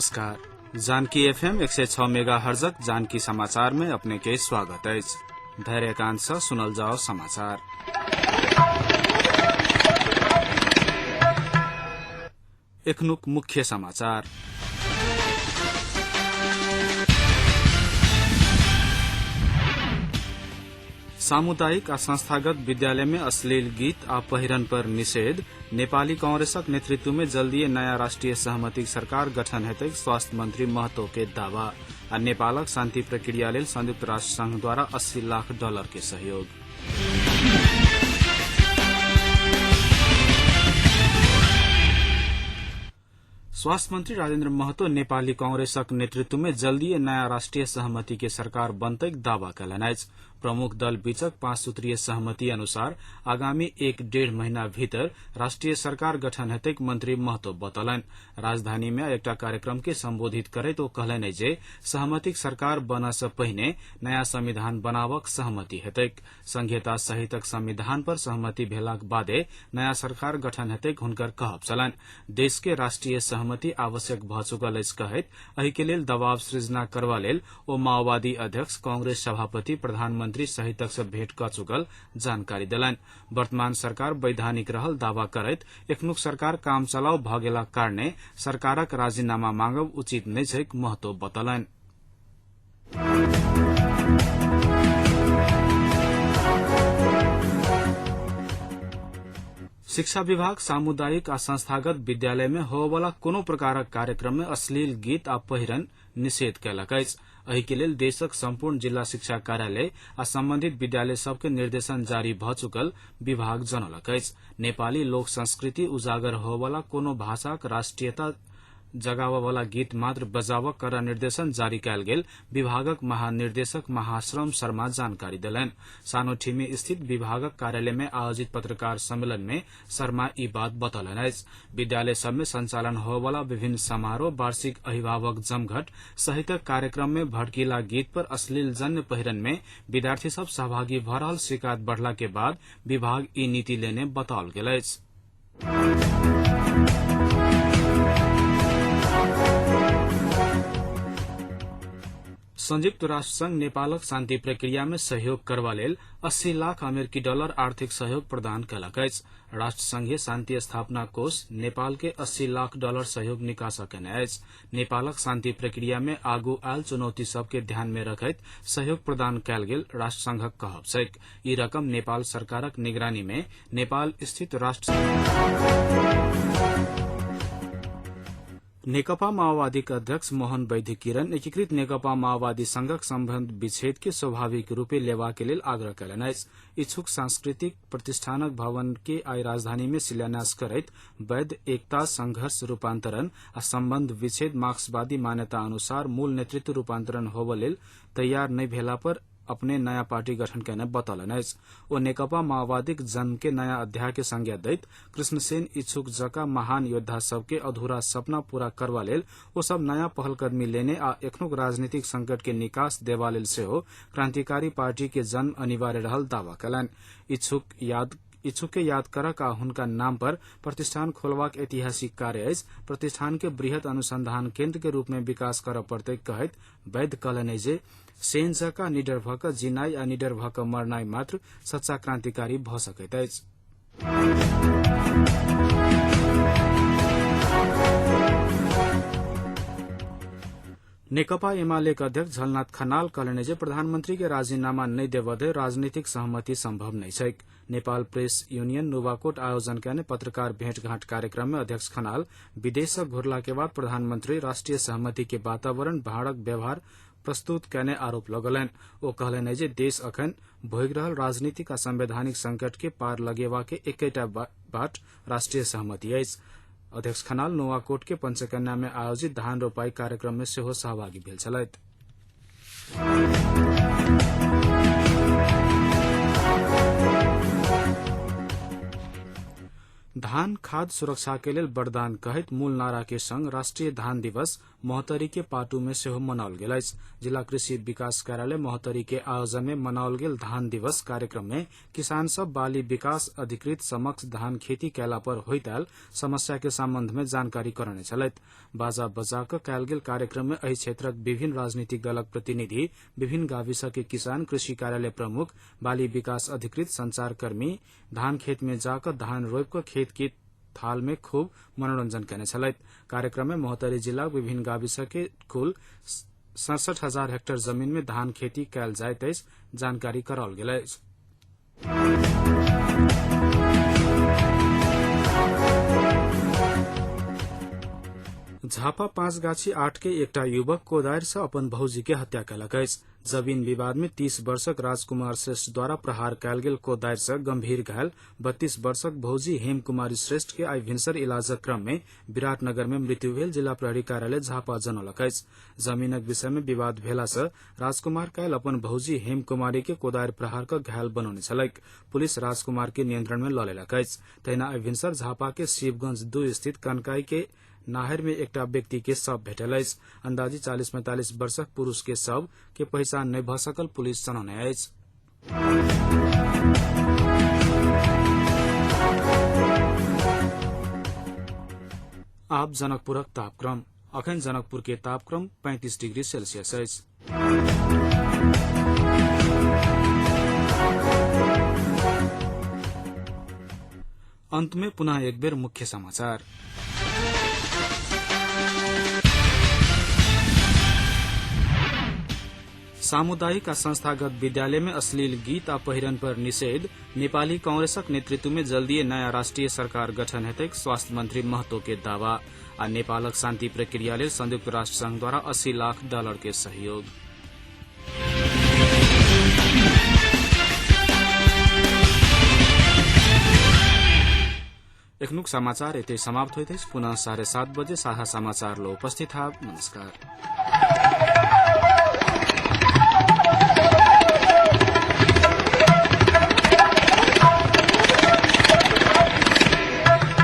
नमस्कार। Janaki FM 106 mega हर्जक Janaki समाचार में अपने के स्वागत अछि। धैर्यकांत से सुनल जाओ समाचार। एखनुक मुख्य समाचार। सामुदायिक आ संस्थागत विद्यालय में अश्लील गीत आ पहिरन पर निषेध। नेपाली कांग्रेसक नेतृत्व में जल्दीए नया राष्ट्रीय सहमति सरकार गठन हेतै, स्वास्थ्य मंत्री महतो के दावा। आ नेपालक शांति प्रक्रिया लेल संयुक्त राष्ट्र संघ द्वारा 80 लाख डॉलर के सहयोग। स्वास्थ्य मंत्री राजेन्द्र महतो नेपाली कांग्रेसक नेतृत्व में जल्दीए नया राष्ट्रीय सहमति के सरकार बनतैक दावा कयलनि अछि। प्रमुख दल बीचक 5 सूत्रीय सहमति अनुसार आगामी 1-1.5 महीना भीतर राष्ट्रीय सरकार गठन हेतैक मंत्री महतो बतौलनि। राजधानी मे एकटा कार्यक्रम के संबोधित करैत ओ कहलनि जे सहमतिक सरकार बनऽ सँ पहिने नया संविधान बनाबक सहमति हेतैक। संघीयता सहितक संविधान पर सहमति भेलाक बादे नया सरकार गठन हेतैक हुनकर कहब छलनि। देश के राष्ट्रीय सहमति आवश्यक भऽ चुकल अछि कहैत एहि के लेल दबाव सृजना करबा लेल ओ माओवादी अध्यक्ष, कांग्रेस सभापति, प्रधानमंत्री सहितक सँ भेंट कऽ चुकल जानकारी देलनि। वर्तमान सरकार वैधानिक रहल दावा करैत एखनुक सरकार काम चलाऊ भऽ गेलाक कारणे सरकारक राजीनामा मांगब उचित नहि छैक महतो बतौलनि। शिक्षा विभाग सामुदायिक आ संस्थागत विद्यालय में होबयवला कोनो प्रकारक कार्यक्रम में अश्लील गीत आ पहिरन निषेध कयलक अछि। एहि के लेल देशक संपूर्ण जिला शिक्षा कार्यालय आ संबंधित विद्यालय सभ के निर्देशन जारी भऽ चुकल विभाग जनौलक अछि। नेपाली लोक संस्कृति उजागर होबयवला कोनो भाषाक राष्ट्रीयता जगाबयवला गीत मात्र बजाबक कड़ा निर्देशन जारी कयल गेल विभागक महानिर्देशक महाश्रम शर्मा जानकारी देलनि। सानोठिमी स्थित विभागक कार्यालय में आयोजित पत्रकार सम्मेलन में शर्मा ई बात बतौलनि अछि। विद्यालय सभ में संचालन होबयवला विभिन्न समारोह, वार्षिक अभिभावक जमघट सहितक कार्यक्रम में भड़कीला गीत पर अश्लील जन्य पहिरन में विद्यार्थी सब सहभागी भऽ रहल शिकायत बढ़ला के बाद विभाग ई नीति लेने बताओल गेल अछि। संयुक्त राष्ट्र संघ नेपालक शांति प्रक्रिया में सहयोग करबा लेल 80 लाख अमेरिकी डॉलर आर्थिक सहयोग प्रदान कयलक अछि। राष्ट्र संघीय शांति स्थापना कोष नेपाल के 80 लाख डॉलर सहयोग निकासा केने अछि। नेपालक शांति प्रक्रिया में आगू आयल चुनौती सभ के ध्यान में रखैत सहयोग प्रदान कयल गेल राष्ट्र संघक कहब छैक। ई रकम नेपाल सरकारक निगरानी में नेपाल स्थित राष्ट्र नेकपा माओवादीक अध्यक्ष मोहन वैद्य किरण एकीकृत नेकपा माओवादी संघक संबंध विच्छेद के स्वाभाविक रूपे लेबाक के लेल आग्रह कयलनि अछि। इच्छुक सांस्कृतिक प्रतिष्ठानक भवन के आइ राजधानी में शिलान्यास करैत वैद्य एकता, संघर्ष रूपांतरण आ संबंध विच्छेद मार्क्सवादी मान्यता अनुसार मूल नेतृत्व रूपांतरण होबय लेल तैयार नहि भेला पर अपने नया पार्टी गठन केने बतौलनि अछि। ओ नेकपा माओवादीक जन्म के नया अध्याय के संज्ञा दैत कृष्णसेन इच्छुक जका महान योद्धा सबके अधूरा सपना पूरा करबा लेल ओ सब नया पहलकदमी लेने आ एखनुक राजनीतिक संकट के निकास देबा लेल सेहो क्रांतिकारी पार्टी के जन्म अनिवार्य रहल दावा कयलनि। इच्छुक के याद करक आ हुनका नाम पर प्रतिष्ठान खोलबाक ऐतिहासिक कार्य अछि। प्रतिष्ठान के वृहत अनुसंधान केन्द्र के रूप में विकास करय पड़तै कहैत वैद्य कहलनि जे सेन जका निडर भऽ कऽ जीनाइ आ निडर भऽ कऽ मरनाइ मात्र सच्चा क्रांतिकारी भऽ सकैत अछि। नेकपा एमालेक अध्यक्ष झलनाथ खनाल कहलनि जे प्रधानमंत्री के राजीनामा नहि देबऽ धरि राजनीतिक सहमति संभव नहि छैक। नेपाल प्रेस यूनियन नुवाकोट आयोजन कयने पत्रकार भेंटघाट कार्यक्रम में अध्यक्ष खनाल विदेश सँ घुरला के बाद प्रधानमंत्री राष्ट्रीय सहमति के वातावरण भाड़क व्यवहार प्रस्तुत कयने आरोप लगौलनि। ओ कहलनि जे देश अखन भोगि रहल राजनीतिक आ संवैधानिक संकट के पार लगेबा के एकेटा बाट राष्ट्रीय सहमति अछि। अध्यक्ष खनाल नुवाकोट के पंचकन्या में आयोजित धान रोपाई कार्यक्रम में सेहो सहभागी भेल छलथि। धान खाद्य सुरक्षा के लेल वरदान कहैत मूल नारा के संग राष्ट्रीय धान दिवस महोत्तरी के पाटू में सेहो मनाओल गेल अछि। जिला कृषि विकास कार्यालय महोत्तरी के आयोजन में मनाओल गेल धान दिवस कार्यक्रम में किसान सब बाली विकास अधिकृत समक्ष धान खेती कयला पर होइत आयल समस्या के सम्बन्ध में जानकारी करौने छलथि। बाजा बजा कऽ कयल गेल कार्यक्रम में एहि क्षेत्रक विभिन्न राजनीतिक दलक प्रतिनिधि, विभिन्न गाविस के किसान, कृषि कार्यालय प्रमुख, बाली विकास अधिकृत, संचारकर्मी धान खेत में जाकऽ धान रोपि कऽ खेत के थाल में खूब मनोरंजन केने छलथि। कार्यक्रम में महोत्तरी जिलाक विभिन्न गाविस के कुल 67,000 हेक्टेयर जमीन में धान खेती कयल जाइत अछि जानकारी कराओल गेल अछि। झापा 5 गाछी 8 के एकटा युवक कोदारि सँ अपन भौजी के हत्या कयलक अछि। जमीन विवाद में 30 वर्षक राजकुमार श्रेष्ठ द्वारा प्रहार कयल गेल कोदारि सँ गंभीर घायल 32 वर्षक भौजी हेम कुमारी श्रेष्ठ के आइ भिनसर इलाजक क्रम में विराटनगर में मृत्यु भेल जिला प्रहरी कार्यालय झापा जनौलक अछि। जमीनक विषय में विवाद भेला सँ राजकुमार काल्हि अपन भौजी हेम कुमारी के कोदारि प्रहार कऽ घायल बनौने छलैक। पुलिस राजकुमार के नियंत्रण में लऽ लेलक अछि। तहिना आइ भिनसर झापा के शिवगंज 2 स्थित कनकाई के नाहर में एकटा व्यक्ति के शव भेटल अछि। अंदाजी 40-45 वर्षक पुरूष के शव के पहिचान नहि भऽ सकल पुलिस जनौने अछि। आब जनकपुरक तापक्रम। अखन जनकपुर के तापक्रम 35 डिग्री सेल्सियस अछि। अंत में पुनः एक बेर मुख्य समाचार। सामुदायिक आ संस्थागत विद्यालय में अश्लील गीत आ पहिरन पर निषेध। नेपाली कांग्रेसक नेतृत्व में जल्दीए नयाँ राष्ट्रिय सरकार गठन हेतैक स्वास्थ्य मंत्री महतो के दावा। आ नेपालक शान्ति प्रक्रिया लेल संयुक्त राष्ट्र संघ द्वारा 80 लाख डॉलर के सहयोग। एखनुक समाचार एतै समाप्त होइत अछि। पुनः 7:30 बजे साझा समाचार लो उपस्थित हब। नमस्कार।